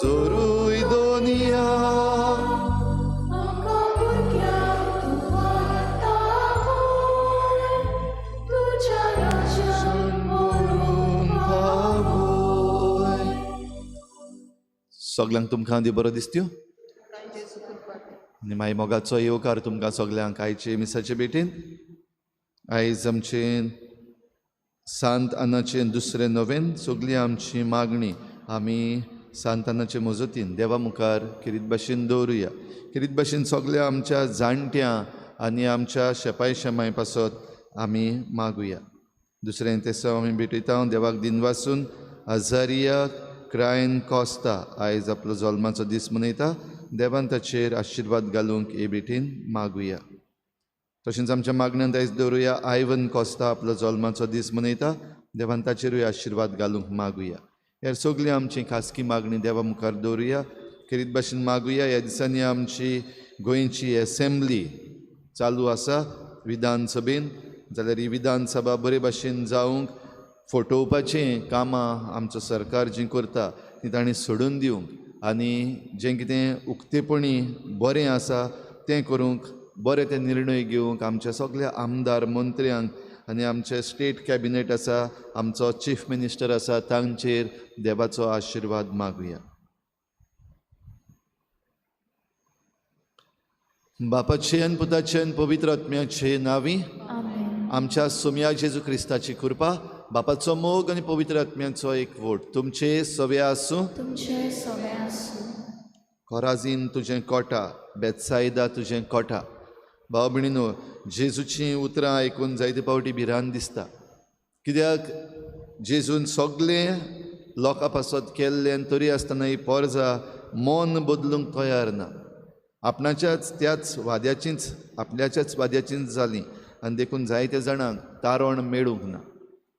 सोरूय दोनिया. सगल्यांक तुमकां दी बरो दिसत्यो आनी मागीर मोगाचो येवकार तुमकां सगल्यांक आयचे मिसाचे भेटेन. आयज आमचे सांत आनाचें दुसरें नोवेन. सगळी आमची मागणी आमी सांत आनाचे मजतीन देवा मुखार खेरीत भाशेन दवरुया. खेरीत भाशेन सगल्या आमच्या जाणट्यां आनी आमच्या शेपाय शेमाय पासत आमी मागुया. दुसरें तेसांव आमी भेटयता देवाक दिनवासून अजारिया क्रायन कॉस्ता आयज आपलो जल्माचो दीस मनयता. देवान ताचेर आशिर्वाद घालूंक हे भेटीन मागुया. तशेंच आमच्या मागण्यांत आयज दवरुया आयवन कॉस्ता आपलो जल्माचो दीस मनयता. देवान ताचेरूय आशिर्वाद घालूंक मागुया. ह्या सगळी आमची खासगी मागणी देवा मुखार दवरुया. खेरीत भाशेन मागुया. ह्या दिसांनी आमची गोंयची एसेंब्ली चालू आसा विधानसभेन. जाल्यार ही विधानसभा बरे भाशेन जावंक फटोवपाचें कामां आमचो सरकार जीं करता तीं तांणी सोडून दिवंक आनी जें कितें उक्तेपणी बरें आसा तें करूंक बरें ते निर्णय घेवंक आमच्या सगल्या आमदार मंत्र्यांक आनी आमचे स्टेट कॅबिनेट आसा, आमचो चीफ मिनिस्टर आसा तांचेर देवाचो आशिर्वाद मागुया. बापाचे आनी पुताचे आनी पवित्र आत्म्याचे नांवी आमच्या सोम्या जेजू क्रिस्ताची कृपा, बापाचो मोग आनी पवित्र आत्म्याचो एकवट तुमचे सवे आसूं. कोराजीन तुजें कोटा, बेतसायदा तुजें कोटा. भाव भयणीनो, जेजूचीं उतरां आयकून जायते फावटी भिरांत दिसता. कित्याक जेजून सगळें लोकां पासत केल्लें तरी आसतना ही पोरजा मन बदलूंक तयार ना. आपणाच्याच त्याच वाद्याचींच आपल्याच्याच वाद्याचींच जालीं आनी देखून जायते जाणांक तारण मेळूंक ना.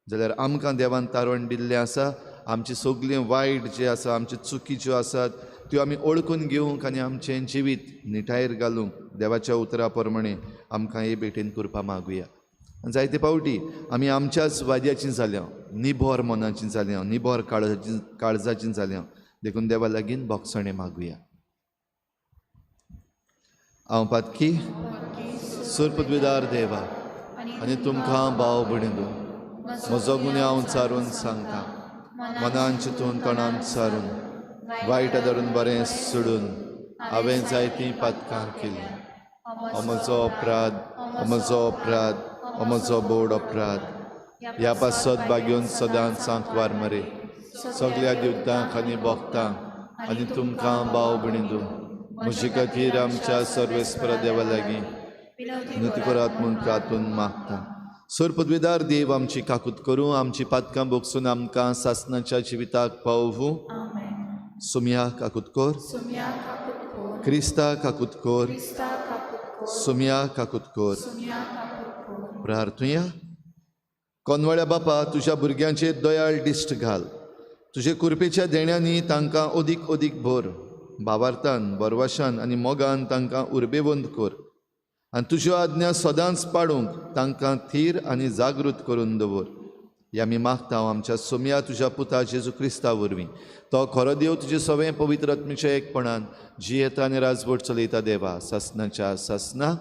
जाल्यार आमकां देवान तारण दिल्लें आसा. आमची सगळीं वायट जें आसा, आमच्यो चुकी ज्यो आसात त्यो आमी ओळखून घेवंक आनी आमचें जिवीत निटायेर घालूंक देवाच्या उतरा प्रमाणे आमकां हे भेटेन करपा मागुया. जायते फावटी आमी आमच्याच वाद्याचीं जाल्या, निभोर मनाचीं जाल्या, निभोर काळजाचीं जाल्या. देखून देवा लागीं बोगसणें मागुया. हांव पातकी सुरपदविदार देवा आनी तुमकां भाव भयणीनो म्हजो गुन्यांव चारून सांगता. मनान चिंतून तोंडान सारून वायट धरून बरें सोडून हांवें जायतीं पातकां केलीं. हो म्हजो अपराध, हो म्हजो अपराध, हो म्हजो बोड अपराध. ह्या पासत बागेवन सदांच सांकवार मरे सगल्या दिवतांक आनी भोगतांक आनी तुमकां भाव भयणीनो म्हजे खातीर आमच्या सर्वेस्परा देवा लागीं विनती करात म्हूण प्रार्थून मागता. सर पदवीदार देव आमची काकूत करूं, आमची पातकां भोगसून आमकां सासनाच्या जिविताक पावूं. सुम्या काकूत कर, क्रिस्ता काकूत कर, सुम्या काकूत कर. प्रार्थुया. कोनवाळ्या बापा, तुज्या भुरग्यांचेर दयाळ दिश्ट घाल. तुजे कृपेच्या देण्यांनी तांकां अदीक अदीक भर. भावार्थान, बरवाशान आनी मोगान तांकां उर्बेवंत कर आनी तुज्यो आज्ञा सदांच पाडूंक तांकां थीर आनी जागृत करून दवर. ह्या आमी मागता आमच्या सोम्या तुज्या पुता जेजू क्रिस्ता वरवीं. तो खरो देव तुजे सवें पवित्र आत्म्याच्या एकपणान जियेता आनी राजवट चलयता देवा सासनाच्या सासना.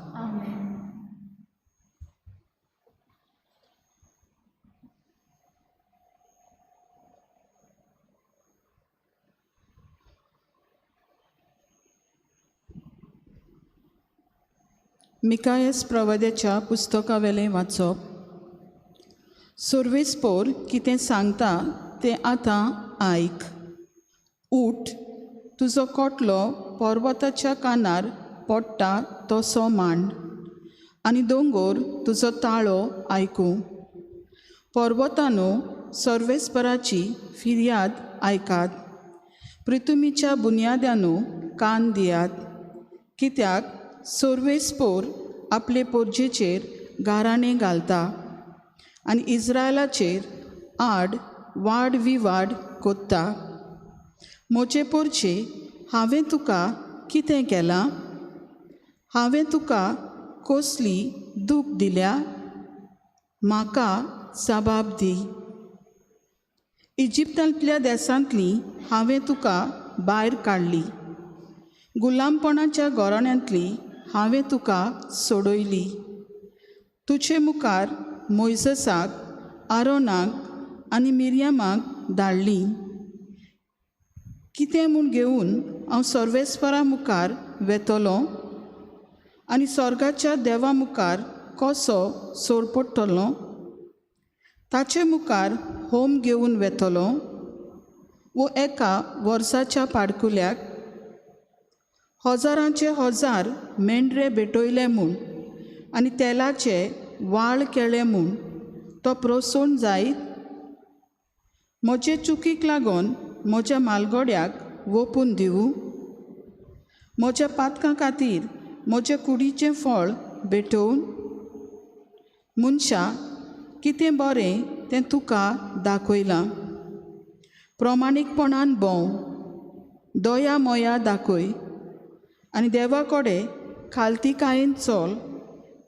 मिकायस प्रवाद्याच्या पुस्तकावेलें वाचप. सुर्वेस्पोर कितें सांगता तें आतां आयक. उठ, तुजो कोटलो पर्वताच्या कानार पडटा तसो मांड आनी दोंगोर तुजो ताळो आयकूं. पर्वतानो सर्वेस्पराची फिर्याद आयकात, पृथुमीच्या बुन्याद्यानो कान दियात. कित्याक सर्वेस्पोर आपले पोरजेचेर गाराणें घालता आनी इज्रायलाचेर आड वाड विवाड कोत्ता. म्हजे पोरचे, हांवें तुका कितें केलां? हांवें तुका कसली दूख दिल्या? म्हाका जबाब दी. इजिप्तांतल्या देसांतली हांवें तुका भायर काडली. गुलामपणाच्या घराण्यांतली हांवें तुका सोडयली. तुजे मुखार मोयजसाक, आरोनाक आनी मिरयमाक धाडली. कितें म्हूण घेवन हांव सर्वेस्परा मुखार वेतलो आनी स्वर्गाच्या देवा मुखार कसो सोडपडटलो? ताचे मुखार होम घेवन वेतलो वो एका वर्साच्या पाडकुल्याक? हजारांचे हजार मेंढरे भेटयले म्हूण आनी तेलाचे वाळ केळे म्हूण तो प्रोसोन जायत? म्हजे चुकीक लागून म्हज्या मालगोड्याक वोपून दिवं? म्हज्या पातकां खातीर म्हज्या कुडीचें फळ भेटोवन? मनशा, कितें बरें तें तुका दाखयलां. प्रमाणीकपणान भोंव, दया मोया दाखय आनी देवा कडेन खालतीकायेन चल,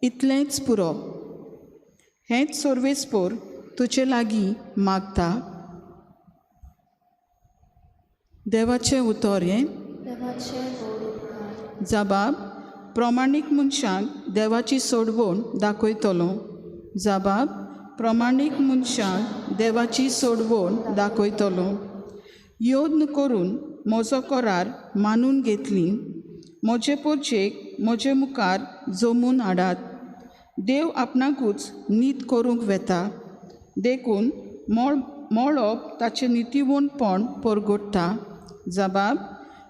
इतलेंच पुरो. हेंच सर्वेस्पोर तुजे लागीं मागता. देवाचें उतर हें. जबाब, प्रमाणीक मनशांक देवाची सोडवण दाखयतलो. जबाब, प्रमाणीक मनशांक देवाची सोडवण दाखयतलो. यत्न करून म्हजो करार मानून घेतली. म्हजे पोरचेक म्हजे मुखार जमून हाडात. देव आपणाकूच नीत करूंक वेता, देखून मळप ताचें नितीवणपण परगट्टा. जबाब,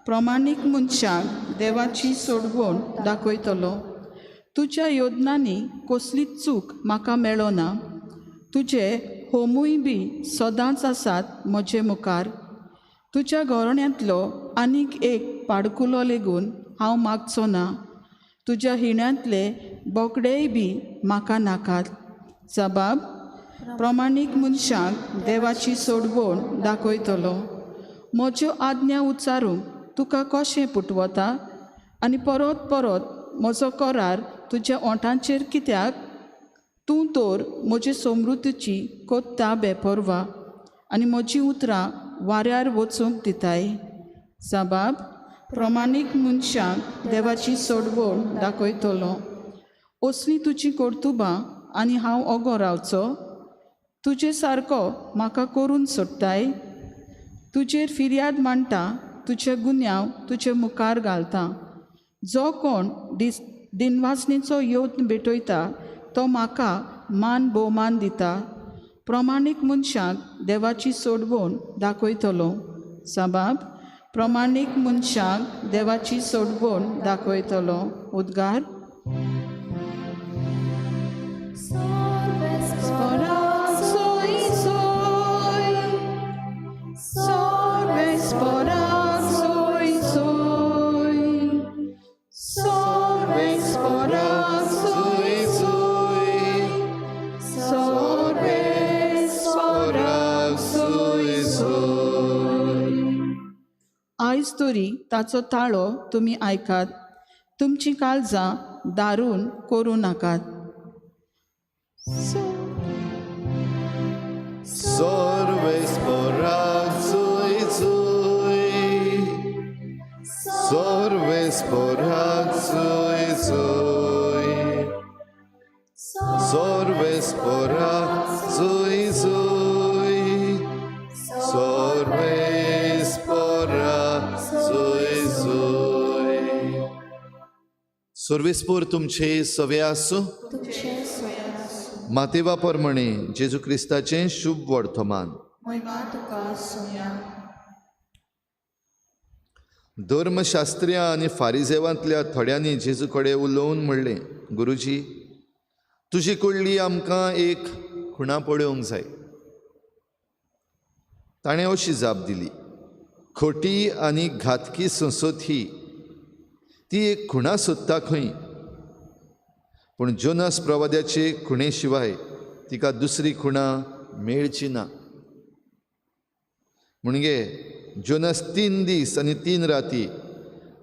प्रमाणीक मनशांक देवाची सोडवण दाखयतलो. तुज्या योजनांनी कसलीच चूक म्हाका मेळना. तुजे होमूय बी सदांच आसात म्हजे मुखार. तुज्या घराण्यांतलो आनीक एक पाडकुलो लेगून हांव मागचो ना. तुज्या हिण्यांतले बोकडेय बी म्हाका नाकात. जबाब, प्रमाणीक मनशांक देवाची सोडवण दाखयतलो. म्हज्यो आज्ञा उच्चारूंक तुका कशें पुटवता आनी परत परत म्हजो करार तुज्या ओंठांचेर कित्याक? तूं तर म्हजे समृद्धीची कोत्ता बेपर्वा आनी म्हजीं उतरां वाऱ्यार वचूंक दिताय. जबाब, प्रमाणीक मनशांक देवाची सोडवण दाखयतलो. असलीं तुजीं कर्तुबां आनी हांव ओगो रावचो? तुजे सारको म्हाका करून सोडटाय? तुजेर फिर्याद मांडटा, तुजे गुन्यांव तुजे मुखार घालता. जो कोण दिनवासणेचो यत्न भेटयता तो म्हाका मान भोवमान दिता. प्रमाणीक मनशांक देवाची सोडवण दाखयतलो. जबाब, प्रमाणीक मनशांक देवाची सोडवण दाखयतलो. उद्गार. आयज तरी ताचो ताळो तुमी आयकात. तुमची काळजां दारून करूं नाकात. सर्वेस्पोर तुमचे सवे आसूं. मातेवा प्रमाणे जेजू क्रिस्ताचें शुभ वर्तमान. धर्मशास्त्र्या आनी फारिजेवांतल्या थोड्यांनी जेजू कडेन उलोवन म्हणलें, गुरुजी, तुजी कडली आमकां एक खुणा पळोवंक जाय. ताणें अशी जाप दिली, खोटी आनी घातकी संसद ही, ती एक खुणा सोदता खंय, पूण जोनास प्रवाद्याचे खुणे शिवाय तिका दुसरी खुणा मेळची ना. म्हणजे जोनास 3 दीस आनी 3 राती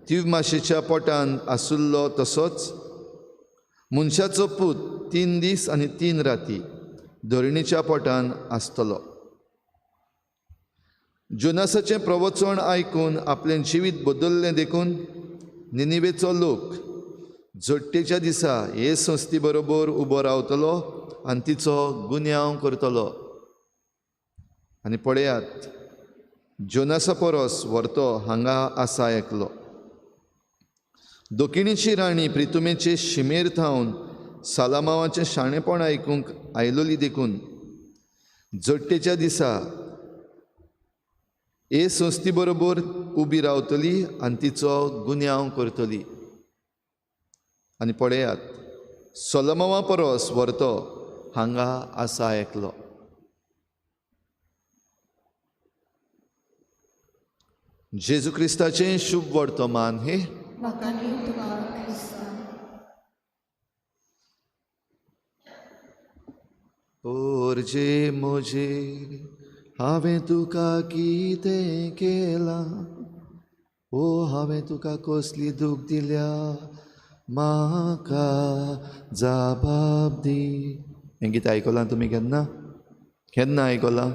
तिवमाशेच्या पोटान आसुल्लो, तसोच मनशाचो पूत 3 दीस आनी 3 राती धरणीच्या पोटान आसतलो. जोनासाचें प्रवचन आयकून आपलें जिवीत बदल्लें देखून निनिवेचो लोक जोडटेच्या दिसा हे संस्थी बरोबर उबो रावतलो आनी तिचो गुन्यांव करतलो. आनी पळयात, जोनासा परस व्हरतो हांगा आसा एकलो. दक्षिणेची राणी प्रितुमेचे शिमेर थावन सालामावाचें शाणेपण आयकूंक आयलोली देखून जोडटेच्या दिसा हे संस्थी बरोबर उबी रावतली आनी तिचो गुन्यांव करतली. आनी पळयात, सोलोमावा परस व्हरतो हांगा आसा एकलो. जेजू क्रिस्ताचें शुभ वर्तमान हे. पोरजे म्हजेर हांवें तुका कितें केलां, ओ हांवें तुका कसली दूख दिल्या, म्हाका जबाब दी. हें गीत आयकलां तुमी केन्ना? केन्ना आयकलां?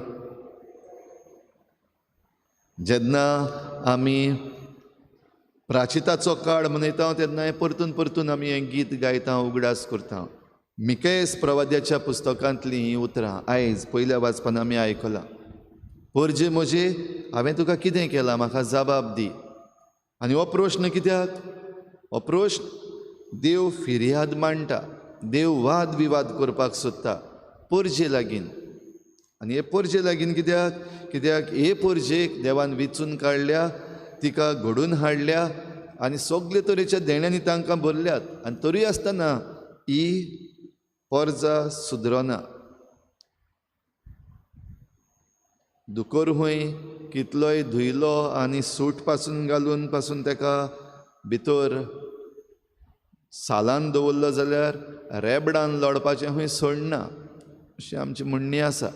जेन्ना आमी प्राचिताचो काळ मनयता तेन्ना परतून परतून आमी हें गीत गायता, उगडास करता. मिकेस प्रवाद्याच्या पुस्तकांतलीं हीं उतरां आयज पयल्या वाचपान आमी आयकलां. पोरजे म्हजे हांवें तुका कितें केलां, म्हाका जबाब दी. आनी हो प्रश्न कित्याक? हो प्रश्न देव फिर्याद मांडटा, देव वाद विवाद करपाक सोदता पोरजे लागीं. आनी हे पोरजे लागीं कित्याक? कित्याक हे पोरजेक देवान विचून काडल्या, तिका घडून हाडल्या आनी सगळे तरेच्या देण्यांनी तांकां भरल्यात, आनी तरी आसतना ही पोरजा सुदरना. दुकर हुंय कितलोय धुयलो आनी सूट पासून घालून पासून ताका भितर सालान दवरलो जाल्यार रेबडान लडपाचें हुंय सोडना, अशी आमची म्हणणी आसा.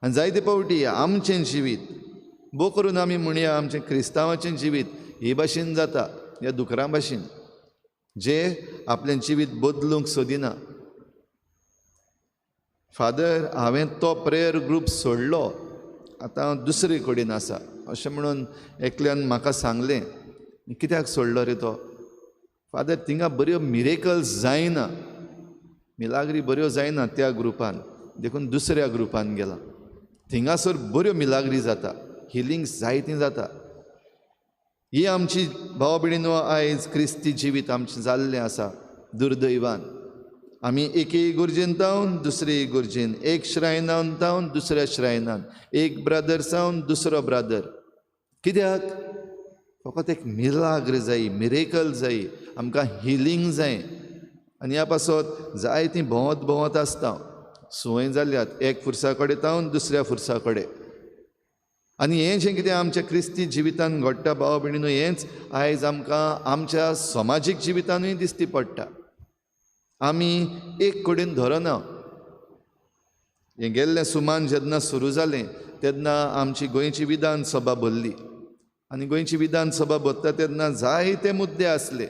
आनी जायते फावटी आमचें जिवीत भोव करून आमी म्हणया आमचें क्रिस्तांवाचें जिवीत हे भाशेन जाता, ह्या दुकरां भाशेन, जे आपलें जिवीत बदलूंक सोदिना. फादर, हांवें तो प्रेयर ग्रूप सोडलो, आतां हांव दुसरे कडेन आसा, अशें म्हणून एकल्यान म्हाका सांगलें. कित्याक सोडलो रे तो? फादर, थिंगा बऱ्यो मिरेकल्स जायना, मिलाग्री बऱ्यो जायना त्या ग्रुपान, देखून दुसऱ्या ग्रुपान गेला. थिंगासर बऱ्यो मिलाग्री जाता, हिलिंग्स जायतीं जाता. ही आमची भाव भयणीनो आयज क्रिस्ती जिवीत आमचें जाल्लें आसा दुर्दैवान. आमी एके इगर्जेन जावन दुसरे इगर्जेन, एक श्रायनान जावन दुसऱ्या श्रायनान, एक ब्रदर जावन दुसरो ब्रदर. कित्याक? फकत एक मिलाग्र जाय, मिरेकल जाय, आमकां हिलींग जाय. आनी ह्या पासत जायतीं भोंवत भोंवत आसता, संवय जाल्यात एक फुरसा कडेन जावन दुसऱ्या फुरसा कडेन. आनी हें जें कितें आमच्या क्रिस्ती जिवितान घडटा भाव भयणीनो, हेंच आयज आमकां आमच्या समाजीक जिवितानूय दिश्टी पडटा. आमी एक कडेन धरना. हें गेल्लें सुमान जेन्ना सुरू जालें तेन्ना आमची गोंयची विधानसभा भरली, आनी गोंयची विधानसभा भरता तेन्ना जायते मुद्दे आसले.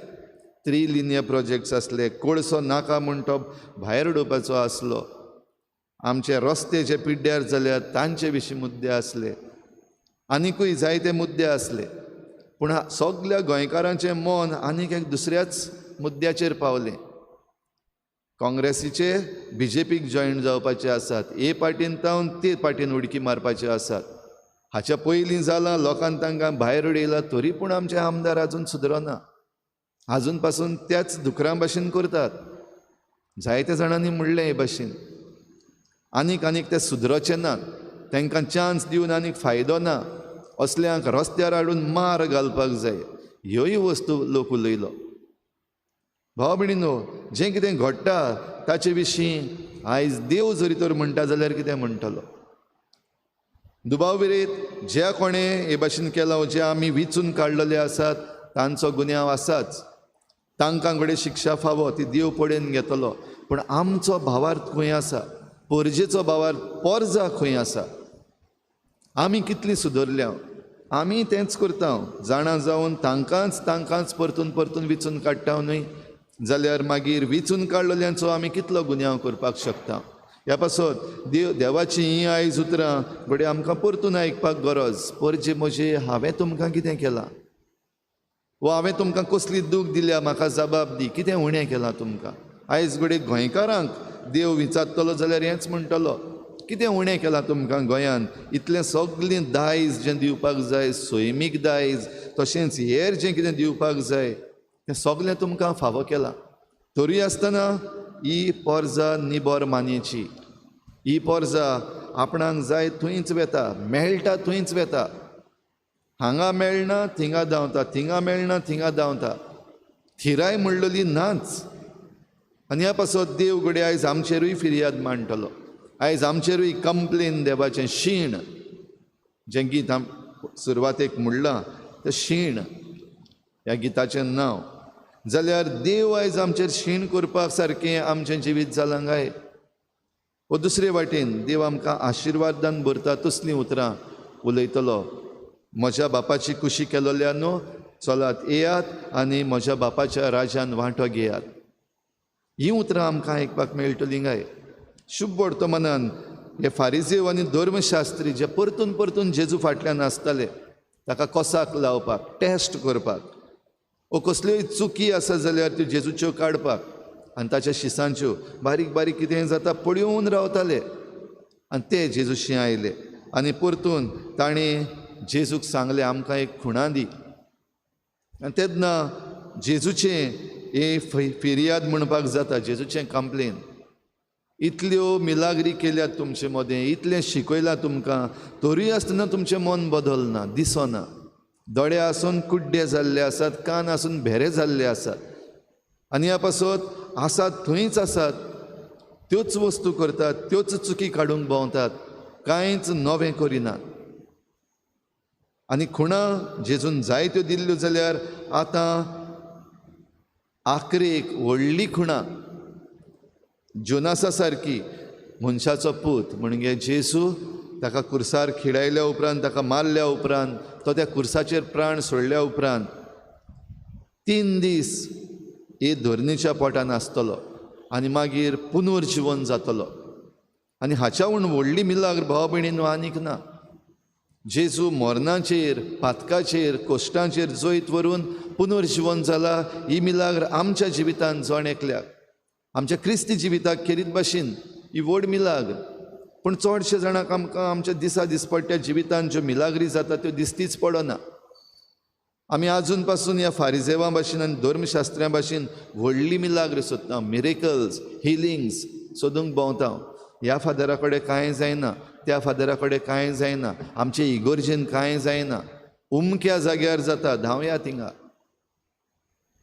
त्रिलिनियर प्रोजेक्ट्स आसले, कोळसो नाका म्हूण तो भायर उडोवपाचो आसलो, आमचे रस्ते जे पिड्ड्यार जाल्यात तांचे विशीं मुद्दे आसले, आनिकूय जायते मुद्दे आसले. पूण सगल्या गोंयकारांचें मन आनीक एक दुसऱ्याच मुद्द्याचेर पावलें. काँग्रेसीचे बीजेपीक जॉयन जावपाचे आसात, ए पार्टीन जावन ते पार्टीन उडकी मारपाचे आसात. हाच्या पयलीं जालां, लोकान तांकां भायर उडयला, तरी पूण आमचे आमदार आजून सुदरना, आजून पासून त्याच दुकरां भाशेन करतात. जायत्या जाणांनी म्हणलें हे भाशेन, आनीक आनीक ते सुदरचे नात, तांकां चान्स दिवन आनीक फायदो ना, असल्यांक रस्त्यार हाडून मार घालपाक जाय, ह्योय वस्तू लोक उलयलो. भाव भयणीनो, जें कितें घडटा ताचे विशीं आयज देव जरी तर म्हणटा जाल्यार कितें म्हणटलो? दुबाव विरेत ज्या कोणें हे भाशेन केलां, जे आमी विचून काडलेले आसात तांचो गुन्यांव आसाच, तांकां घडये शिक्षा फावो ती देव पडेन घेतलो. पूण आमचो भावार्थ खंय आसा? पोरजेचो भावार्थ, पोरजा खंय आसा? आमी कितली सुदरल्या? आमी तेंच करता, जाणा जावन तांकांच तांकांच परतून परतून विचून काडटा न्हय, जाल्यार मागीर विचून काडलेल्यांचो आमी कितलो गुन्यांव करपाक शकता? ह्या पासत देव देवाची हीं आयज उतरां घडये आमकां परतून आयकपाक गरज. परजे म्हजे, हांवें तुमकां कितें केलां वो हांवें तुमकां कसली दूख दिल्या, म्हाका जबाब दी, कितें उणें केलां तुमकां. आयज घडये गोंयकारांक देव विचारतलो जाल्यार हेंच म्हणटलो, कितें उणें केलां तुमकां गोंयान, इतलें सगळें दायज जें दिवपाक जाय, सैमीक दायज तशेंच हेर जें कितें दिवपाक जाय तें सगळें तुमकां फावो केलां. तरी आसतना ही पोरजा निबर मानयेची, ही पोरजा आपणाक जाय थंयच वेता, मेळटा थंयच वेता, हांगा मेळना थिंगा धांवता, थिंगा मेळना थिंगा धांवता, थिराय म्हणलेली नाच. आनी ह्या पासत देव घडये आयज आमचेरूय फिर्याद मांडटलो, आयज आमचेरूय कंप्लेन देवाचें शीण, जें गीत आम सुरवातेक म्हणलां तें शीण ह्या गिताचें नांव. जाल्यार देव आयज आमचेर शीण करपाक सारकें आमचें जिवीत जालां काय? वो दुसरे वाटेन देव आमकां आशिर्वादान भरता तसलीं उतरां उलयतलो, म्हज्या बापाची कुशी केलोल्या न्हू, चलात येयात आनी म्हज्या बापाच्या राज्यान वांटो घेयात. हीं उतरां आमकां आयकपाक मेळटलीं काय? शुभ वर्तमानान हे फारिजेव आनी धर्मशास्त्री जे परतून परतून जेजू फाटल्यान आसताले ताका कोसाक लावपाक, टेस्ट करपाक, वो कसल्योय चुकी आसा जाल्यार त्यो जेजूच्यो काडपाक आनी ताच्या शिसांच्यो बारीक बारीक कितें जाता पळोवन रावताले. आनी ते जेजूशी आयले आनी परतून ताणें जेजूक सांगलें, आमकां एक खुणा दी. आनी तेन्ना जेजूचें हे फिर्याद म्हणपाक जाता, जेजूचें कंप्लेन, इतल्यो मिलाग्री केल्यात तुमचे मदें, इतलें शिकयलां तुमकां, तरूय आसतना तुमचें मन बदलना, दिसना, दोळे आसून कुड्डे जाल्ले आसात, कान आसून भेरे जाल्ले आसात, आनी ह्या पासत आसात थंयच आसात, त्योच वस्तू करतात, त्योच चुकी काडूंक भोंवतात, कांयच नवें करिनात. आनी खुणा जेजून जायत्यो दिल्ल्यो जाल्यार आतां आखरेक व्हडली खुणा जोनासा सारकी मनशाचो पूत म्हणजे जेजू ताका कुर्सार खिडायल्या उपरांत, ताका मारल्या उपरांत, तो त्या कुर्साचेर प्राण सोडल्या उपरांत 3 दीस हे धरणीच्या पोटान आसतलो आनी मागीर पुनर्जिवन जातलो. आनी हाच्याहून व्हडली मिलाग्र भाव भयणीनो आनीक ना. जेजू मरणाचेर, पातकाचेर, कश्टांचेर जैत व्हरून पुनर्जिवन जाला. ही मिलाग्र आमच्या जिवितान जण एकल्याक, आमच्या क्रिस्ती जिविताक खेरीत भाशेन ही व्हड मिलाग्र. पूण चडशे जाणांक आमकां आमच्या दिसा दिसपट्ट्या जिवितान ज्यो मिलाग्री जाता त्यो दिसतीच पडना. आमी आजून पासून ह्या फारिजेवां भाशेन आनी धर्मशास्त्र्यां भाशेन व्हडली मिलाग्र सोदता, मिरेकल्स, हिलिंग्स सोदूंक भोंवता. ह्या फादरा कडेन कांय जायना, त्या फादरा कडेन कांय जायना, आमचे इगोर्जेन कांय जायना, उमक्या जाग्यार जाता, धांवया थिंगा.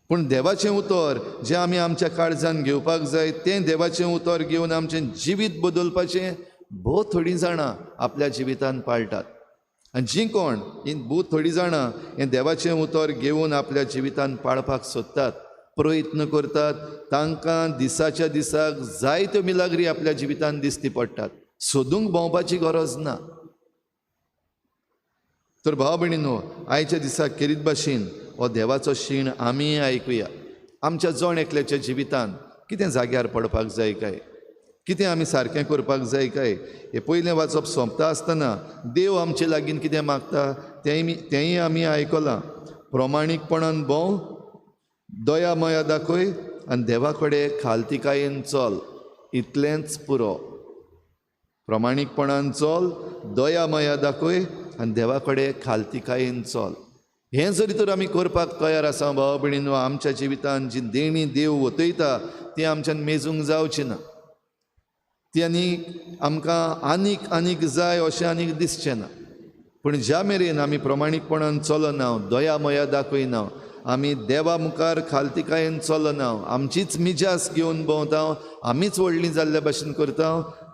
पूण देवाचें उतर जें आमी आमच्या काळजान घेवपाक जाय तें देवाचें उतर घेवन आमचें जिवीत बदलपाचें भोव थोडीं जाणां आपल्या जिवितान पाळटात. आनी जीं कोण हीं भोव थोडीं जाणां हें देवाचें उतर घेवन आपल्या जिवितान पाळपाक सोदतात, प्रयत्न करतात, तांकां दिसाच्या दिसाक जायत्यो मिलाग्री आपल्या जिवितान दिसती पडटात. सोदूंक भोंवपाची गरज ना. तर भाव भयणीनो, आयच्या दिसाक खेरीत भाशेन हो देवाचो शीण आमी आयकुया. आमच्या जण एकल्याच्या जिवितान कितें जाग्यार पडपाक जाय काय, कितें आमी सारकें करपाक जाय काय, हें पयलें वाचप सोंपता आसतना देव आमचे लागीं कितें मागता तेंय आमी आयकलां. प्रमाणीकपणान भोंव, दया मया दाखय आनी देवा कडेन खालतिकायेन चल, इतलेंच पुरो. प्रमाणीकपणान चल, दया मया दाखय आनी देवा कडेन खालतिकायेन चल. हें जरी तर आमी करपाक तयार आसा भाव भयणीनो, आमच्या जिवितान जी देणी देव वतयता ती आमच्यान मेजूंक जावची ना, ती आनी आमकां आनीक आनीक जाय अशें आनीक दिसचें ना. पूण ज्या मेरेन आमी प्रमाणीकपणान चलना, दया मया दाखयना, आमी देवा मुखार खालतिकायेन चलना, आमचीच मिजास घेवन भोंवता, आमीच व्हडलीं जाल्ल्या भाशेन करता,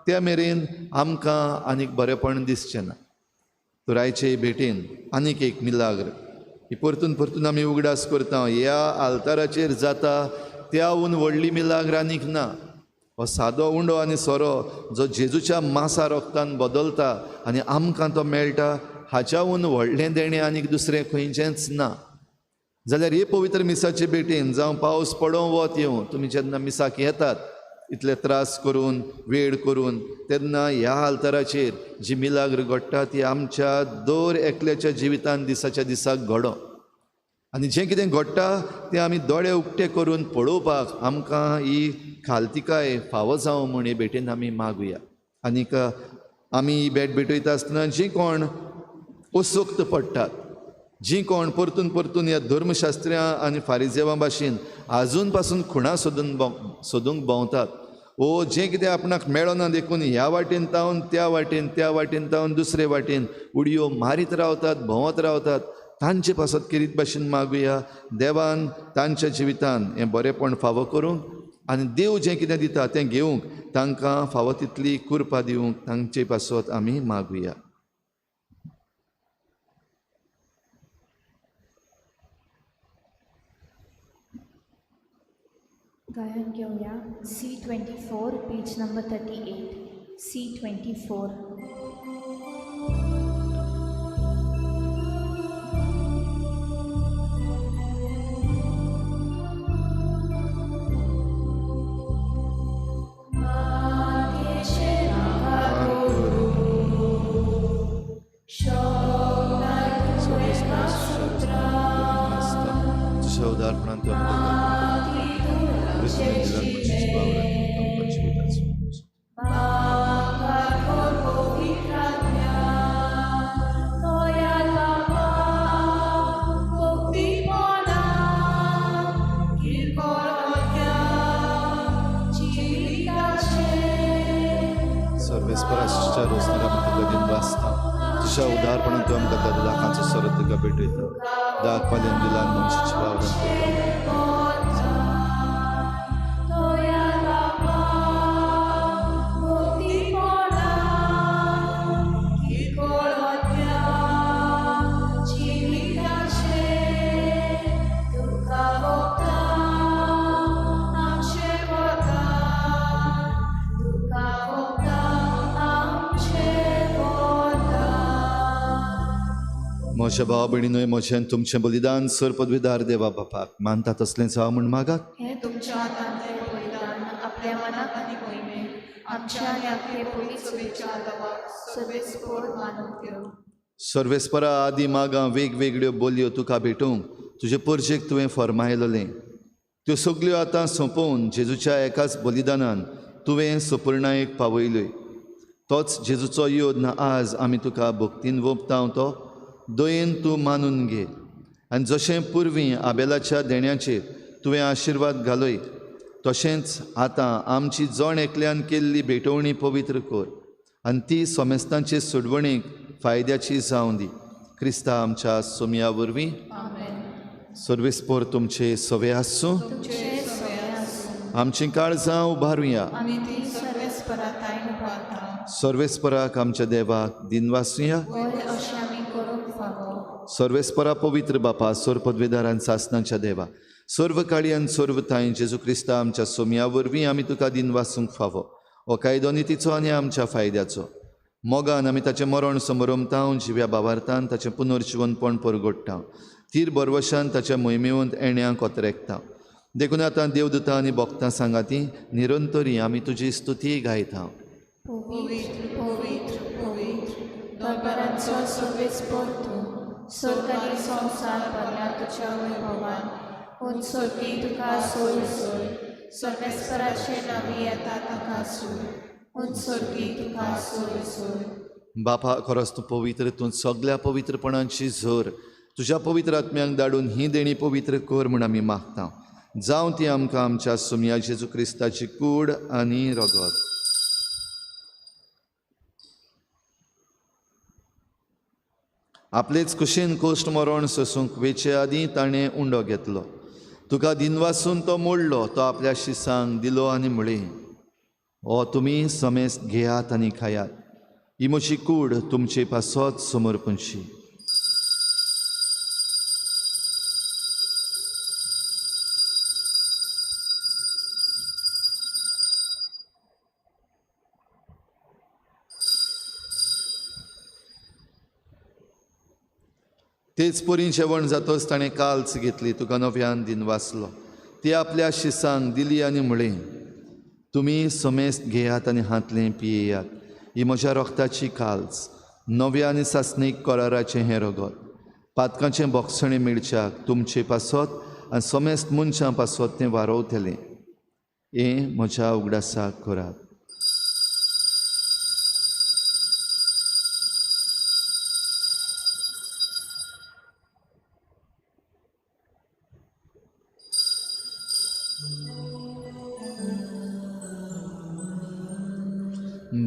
त्या मेरेन आमकां आनीक बरेंपण दिसचें ना. तर आयचे भेटेन आनीक एक मिलाग्र ही परतून परतून आमी उगडास करता. ह्या आल्ताराचेर जाता त्याहून व्हडली मिलाग्र आनीक ना. हो सादो उंडो आनी सोरो जो जेजूच्या मासा रोगतान बदलता आनी आमकां तो मेळटा, हाच्याहून व्हडलें देणें आनीक दुसरें खंयचेंच ना. जाल्यार हे पवित्र मिसाचे भेटेन, जावं पावस पडों वत येवं, तुमी जेन्ना मिसाक येतात इतले त्रास करून वेळ करून, तेन्ना ह्या आल्ताराचेर जी मिलाग्र घडटा ती आमच्या दर एकल्याच्या जिवितान दिसाच्या दिसाक घडो आनी जें कितें घडटा तें आमी दोळे उक्ते करून पळोवपाक आमकां ही खालतिकाय फावो जावं म्हूण हे भेटेन आमी मागुया. आनीक आमी ही भेट भेटयता आसतना जीं कोण असक्त पडटात, जीं कोण परतून परतून ह्या धर्मशास्त्र्यां आनी फारिजेवां भाशेन आजून पासून खुणां सोदूंक भोंवतात, ओ जें कितें आपणाक मेळना देखून ह्या वाटेन तावन त्या वाटेन, त्या वाटेन तावन दुसरे वाटेन उडयो मारीत रावतात, भोंवत रावतात, तांचे पासत खेरीत भाशेन मागुया देवान तांच्या जिवितान हें बरेंपण फावो करूंक आनी देव जें कितें दिता तें घेवंक तांकां फावो तितली कृपा दिवंक तांचे पासत आमी मागुया. गायन घेवया C24 page number 38 C24. म्हज्या भाव भयणीनूय म्हजें तुमचें बलिदान सर पदवीदार देवा बापाक मानता तसलें जावं म्हूण मागात. हें तुमच्या हातांतलें बलिदान आपल्या मनाक आनी मोहिमेक आमच्या आनी आपले पयलीं सभेच्या देवाक सर्वेस्पोर मानून घेवं. सर्वेस्परा आदी मागां वेगवेगळ्यो बोलयो तुका भेटूंक तुजे परजेक तुवें फर्मायलें त्यो सगल्यो आतां सोंपोवन जेजूच्या एकाच बलिदानान तुवें सुपूर्णायेक पावयल्यो. तोच जेजूचो योद्न आज आमी तुका भक्तीन वोपता तो दयेन तूं मानून घे आनी जशें पुर्वी आबेलाच्या देण्याचेर तुवें आशिर्वाद घालय तशेंच आतां आमची जण एकल्यान केल्ली भेटवणी पवित्र कर आनी ती सोमेस्तांचे सोडवणेक फायद्याची जावं दी. क्रिस्ता आमच्या सोमया वरवीं. सर्वेस्पोर तुमचे सवे आसूं. आमचीं काळजां उबारुया. सर्वेस्पराक आमच्या देवाक दिनवासुया. सर्वेस्परा पवित्र बापा सर्व पदवेदारान सासनाच्या देवा सर्व काळयान सर्व थांय जेजू क्रिस्ता आमच्या सोमया वरवीं आमी तुका दिनवासूंक फावो. हो कायदो नितीचो आनी आमच्या फायद्याचो. मोगान आमी ताचें मरण समरमता, जिव्या बावार्थान ताचें पुनर्जिवनपण परगोडटा, तीर बरवशान ताच्या मोहिमेवंत एण्यांक ओतरेकता. देखून आतां देवदूतां आनी भक्तां सांगाती निरंतरी आमी तुजी स्तुती गायता. पवित्र पवित्र पवित्र दरबारांचो सर्वेस्पोर तूं, स्वर्ग आनी संवसार भरला तुज्या वैभवान. पूण स्वर्गी तुका सोय सोय, सर्वेस्पराचे नांवी येता ताका सूय, पूण स्वर्गी तुका सोय सोय. बापा खरोच तूं पवित्र, तूं सगल्या पवित्रपणाची झर. तुज्या पवित्र आत्म्यांक धाडून ही देणी पवित्र कर म्हूण आमी मागता. जावं ती आमकां आमच्या सोमया जेजू क्रिस्ताची कूड आनी रगत. आपलेच कुशीन कोश्ट मरण सोसूंक वेचे आदीं ताणें उंडो घेतलो. तुका दिनवासून तो मोडलो, तो आपल्या शिसांक दिलो आनी म्हळें, हो तुमी समेस्त घेयात आनी खायात, ही म्हजी कूड तुमचे पासत समर्पणशी. तेच परी जेवण जातच ताणें काल्च घेतली, तुका नव्यान दिनवासलो, ती आपल्या शिसांक दिली आनी म्हळें, तुमी समेस्त घेयात आनी हातलें पियेयात. ही म्हज्या रोगताची काल्स, नव्या आनी सासणीक कराराचें हें रगत. पातकांचें बोगसणें मेळच्याक तुमचे पासत आनी समेस्त मनशां पासत तें वारोवतलें. हें म्हज्या उगडासाक करात.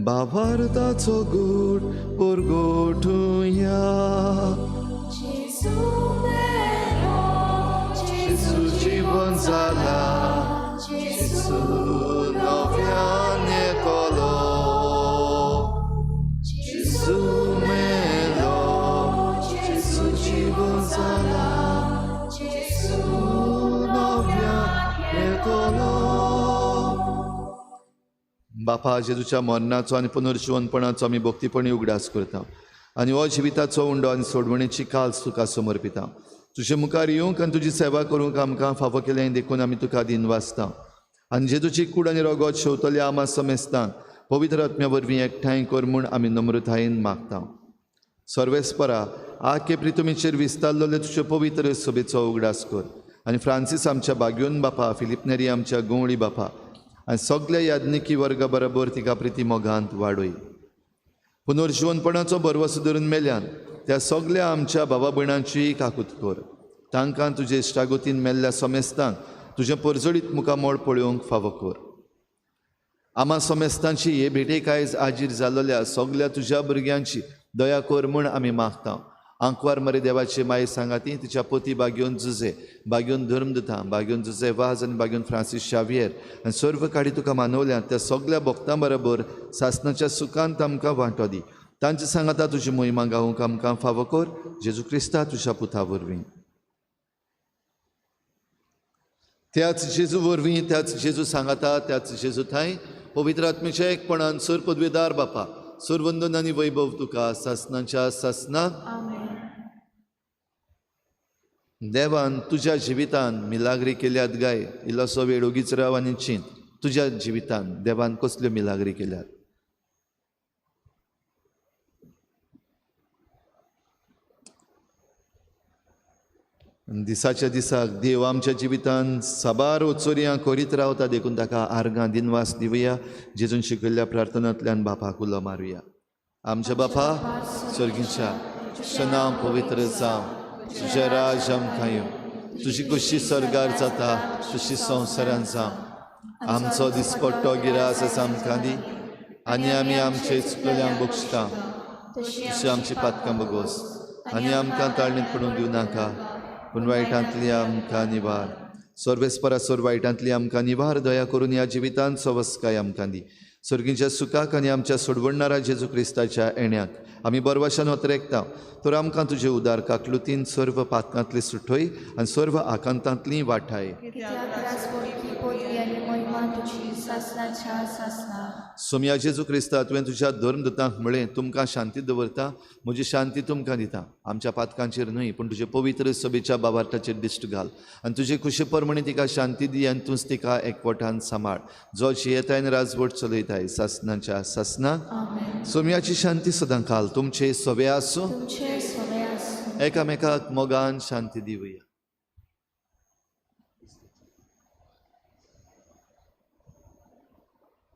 बाबार्थाचो गूट परगोटुया. जेजू जिवन जाला, जेजू नव्यान येतलो. जेजू मेलो, जेजू जिवन जाला, जेजू नव्यान येतलो. बापा, जेजूच्या मरणाचो आनी पुनर्जिवनपणाचो आमी भक्तीपणी उगडास करता आनी हो जिविताचो उंडो आनी सोडवणेची काल्स तुका समर्पिता. तुजे मुखार येवंक आनी तुजी सेवा करूंक आमकां फावो केलें देखून आमी तुका दिनवासता. आनी जेजूची कूड आनी रगत शेवतल्या आमा समेस्तांक पवित्र आत्म्या वरवीं एकठांय कर म्हूण आमी नम्रतायेन मागता. सर्वेस्परा, आखे प्रितुमीचेर विस्तारलेले तुजे पवित्र सभेचो उगडास कर आनी फ्रांसीस आमच्या बाग्योन बापा, फिलीप नेरी आमच्या गवळी बापा आनी सगल्या याज्ञिकी वर्गा बरोबर तिका प्रिती मोगांत वाडय. पुनर्जिवनपणाचो भरवसो धरून मेल्यान त्या सगल्या आमच्या बाबा भयणांची काकूत कर. तांकां तुजे इश्टागतीन मेल्ल्या समेस्तांक तुजें परजळीत मुखामळ पळोवंक फावो कर. आमा समेस्तांची हे भेटेक आयज आजीर जाल्ल्या सगल्या तुज्या भुरग्यांची दया कर म्हूण आमी मागता. आंकवार मरे देवाची माई सांगाती, तिच्या पती बाग्योन जुजे, बाग्योन धर्मदुता, बाग्योन जुजे वाज आनी बाग्योन फ्रांसीस शावियर आनी सर्व काडी तुका मानवल्या त्या सगल्या भक्तां बरोबर सासणाच्या सुखांत आमकां वांटो दी. तांचे सांगाता तुजी मोहिमा गावूंक आमकां फावो कर, जेजू क्रिस्ता तुज्या पुता वरवीं. त्याच जेजू वरवीं, त्याच जेजू सांगाता, त्याच जेजू थांय पवित्र आत्मेच्या एकपणान सर पदवेदार बापा, सरवंदन आनी वैभव तुका सासणाच्या सासणाक. देवान तुज्या जिवितान मिलाग्री केल्यात गाय, इल्लोसो वेळ ओगीच राव आनी चिंत. तुज्या जिवितान देवान कसल्यो मिलाग्री केल्यात? दिसाच्या दिसाक देव आमच्या जिवितान साबार ओचोरयां करीत रावता देखून ताका आर्गां दिनवास दिवया. जेजून शिकयल्ल्या प्रार्थनांतल्यान बापाक उलो मारुया. आमच्या बापा स्वर्गीच्या, तुजें नांव पवित्र जावं, तुजें राज आमकां येवं, तुजी खुशी स्वर्गार जाता तशी संवसारान जावं. आमचो दिसपट्टो गिरास आमकां दी आनी आमी आमचे चुकलेल्यांक बक्षता तशी आमची पातकां बगोस आनी आमकां ताळणीत पडूंक दिवं नाका, पूण वायटांतली आमकां निवार. सर्वेस्परा सर्व वायटांतली आमकां निवार. दया करून ह्या जिवितांत सवस्काय आमकां दी. सर्गीच्या सुखाक आनी आमच्या सोडवणणारा जेजू क्रिस्ताच्या येण्याक आमी बरवाशान ओतरेकता. तर आमकां तुजे उदार काकलुतीन सर्व पातकांतली सुटय आनी सर्व आकांतांतली वाठाय. सोमया जेजू क्रिस्ता, तुवें तुज्या धर्मदूतांक म्हळें, तुमकां शांती दवरता, म्हजी शांती तुमकां दिता. आमच्या पातकांचेर न्हय पूण तुजे पवित्र सभेच्या बाबार्थाचेर दिश्ट घाल आनी तुजे खुशे प्रमाणे तिका शांती दी आनी तूंच तिका एकवटान सांबाळ, जो जियेताय आनी राजवट चलयताय सासणाच्या सासणाक. सोमयाची शांती सदां काल तुमचे सवे आसूं. एकामेकाक मोगान शांती दिवया.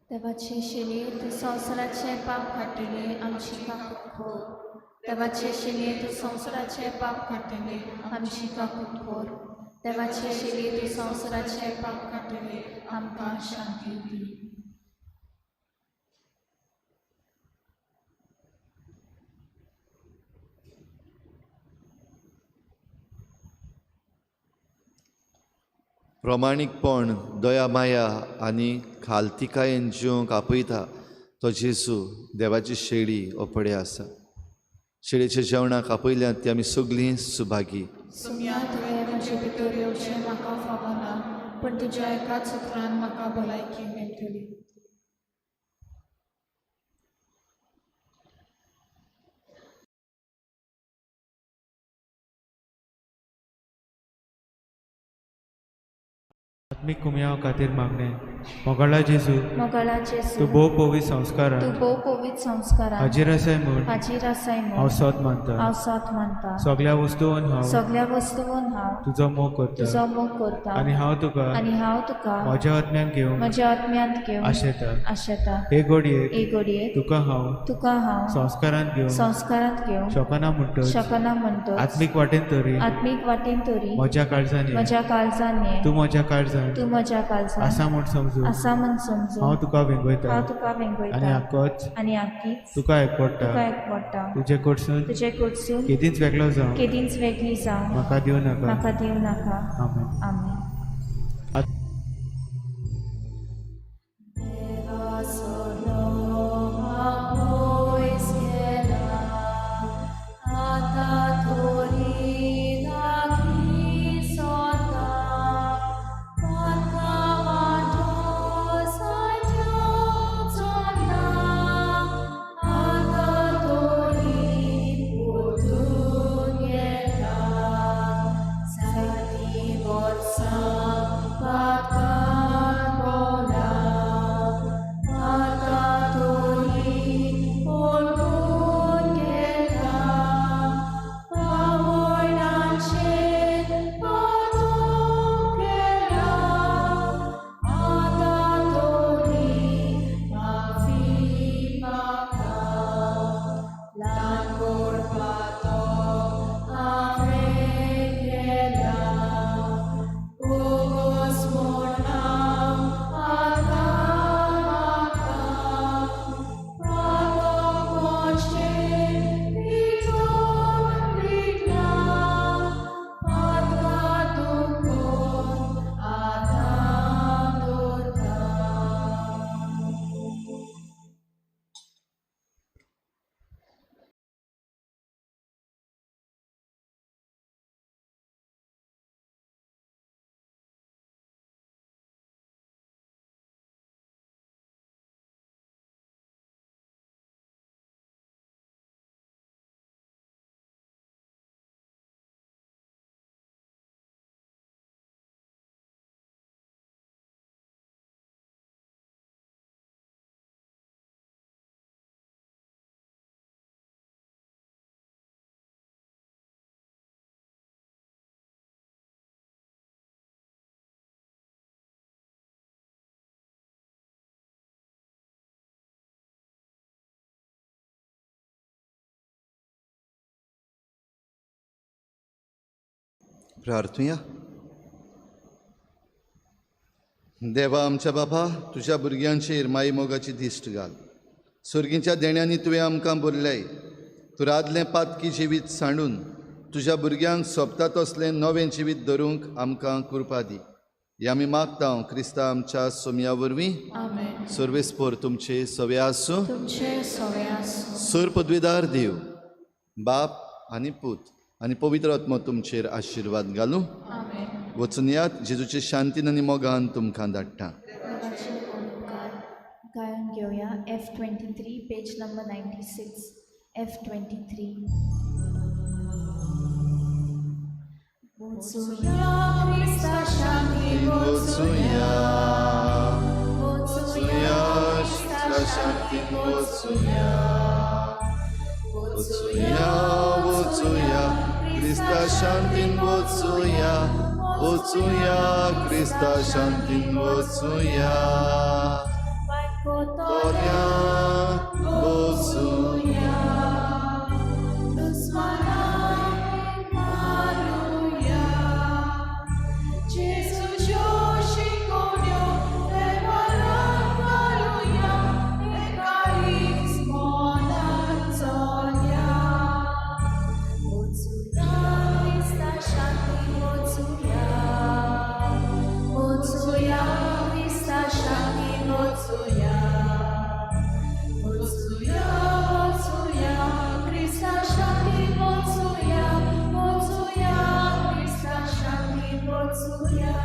देवाचे शेली तूं संवसाराचें पाप काडटली आमची काकूट कर. देवाचे शेली तूं संवसाराचें पाप काडटली आमची काकूट कर. देवाचे शेली तूं संवसाराचें पाप काडटली आमकां शांती दी. प्रमाणीकपण, दया माया आनी खालतिकायेन जिवंक आपयता तो जेजू देवाची शेळी ओपडे आसा. शेळीच्या जेवणाक आपयल्यात ती आमी सगळीं सुभागी. सोम्या, तुवें म्हजे भितर येवचें म्हाका फावना, पूण तुज्या एकाच उतरान म्हाका भलायकी मेळटली. आत्मीक कुमयाव खातीर मागणें. मोगाळा जेजू, मोगाळा जेजू, तूं भोव पवित्र संस्कारान तूं भोव पवित्र संस्कारान हाजीर आसाय म्हूण हाजीर आसाय हांव म्हूण सोद मानता. हांव सोद मानता. सगळ्या वस्तून हांव सगळ्या वस्तून हांव तुजो मोग करता तुजो मोग करता आनी हांव तुका आनी हांव तुका म्हज्या आत्म्यान घेवंक म्हज्या आत्म्यांत घेवन आशेता. आशेता. हे घडयेक हे घडयेक तुका हांव तुका हांव संस्कारांत घेवंक संस्कारांत घेवंक शकना म्हणटच शकना म्हणटच आत्मीक वाटेन तरी आत्मीक वाटेन तरी म्हज्या काळजान ये. म्हज्या काळजान ये. तूं म्हज्या काळजान तूं म्हज्या काळजान आसा म्हूण समजून आसा म्हूण समजून हांव तुका वेंगयता हांव तुका आनी वेंगयता आकोच आनी आकीच तुका एकवडटा. तुका एकवडटा. तुजे कडसून तुजे कडसून केदींच वेगळो जावं केदींच वेगळी जावं म्हाका दिवं नाका. म्हाका दिवं नाका. आमेन. आमेन. प्रार्थुया. देवा आमच्या बापा, तुज्या भुरग्यांचेर माई मोगाची दिश्ट घाल. सर्गीच्या देण्यांनी तुवें आमकां भरलें. तूं रादलें पातकी जिवीत सांडून तुज्या भुरग्यांक सोबता तसलें नवें जिवीत धरूंक आमकां कृपा दी. हे आमी मागता क्रिस्ता आमच्या सोमया वरवीं. सर्वेस्पोर तुमचे सवे आसूं. सर पदवीदार देव बाप आनी पूत आनी पवित्र आत्मो तुमचेर आशिर्वाद घालूं. वचून यात जेजूचे शांतीन आनी मोगान तुमकां धाडटा. गायन घेवया F23 page number 96 F23. वचुया क्रिस्ता शांती वचुया, वचुया क्रिस्ता शांती वचुया, वचुया वचुया क्रिस्ता शांतीन वचुया, वचुया क्रिस्ता शांतीन वचुया, तोऱ्या वचुया, दुस्मनाक मारुया, जेजूच्यो शिकोवण्यो देवाराक घालुया, एकारीच मनान चलया. वचुया क्रिस्ता शांती वचुया, वचुया क्रिस्ता शांती वचुया, वचुया वचुया क्रिस्ता शांती वचुया, वचुया क्रिस्ता शांती वचुया.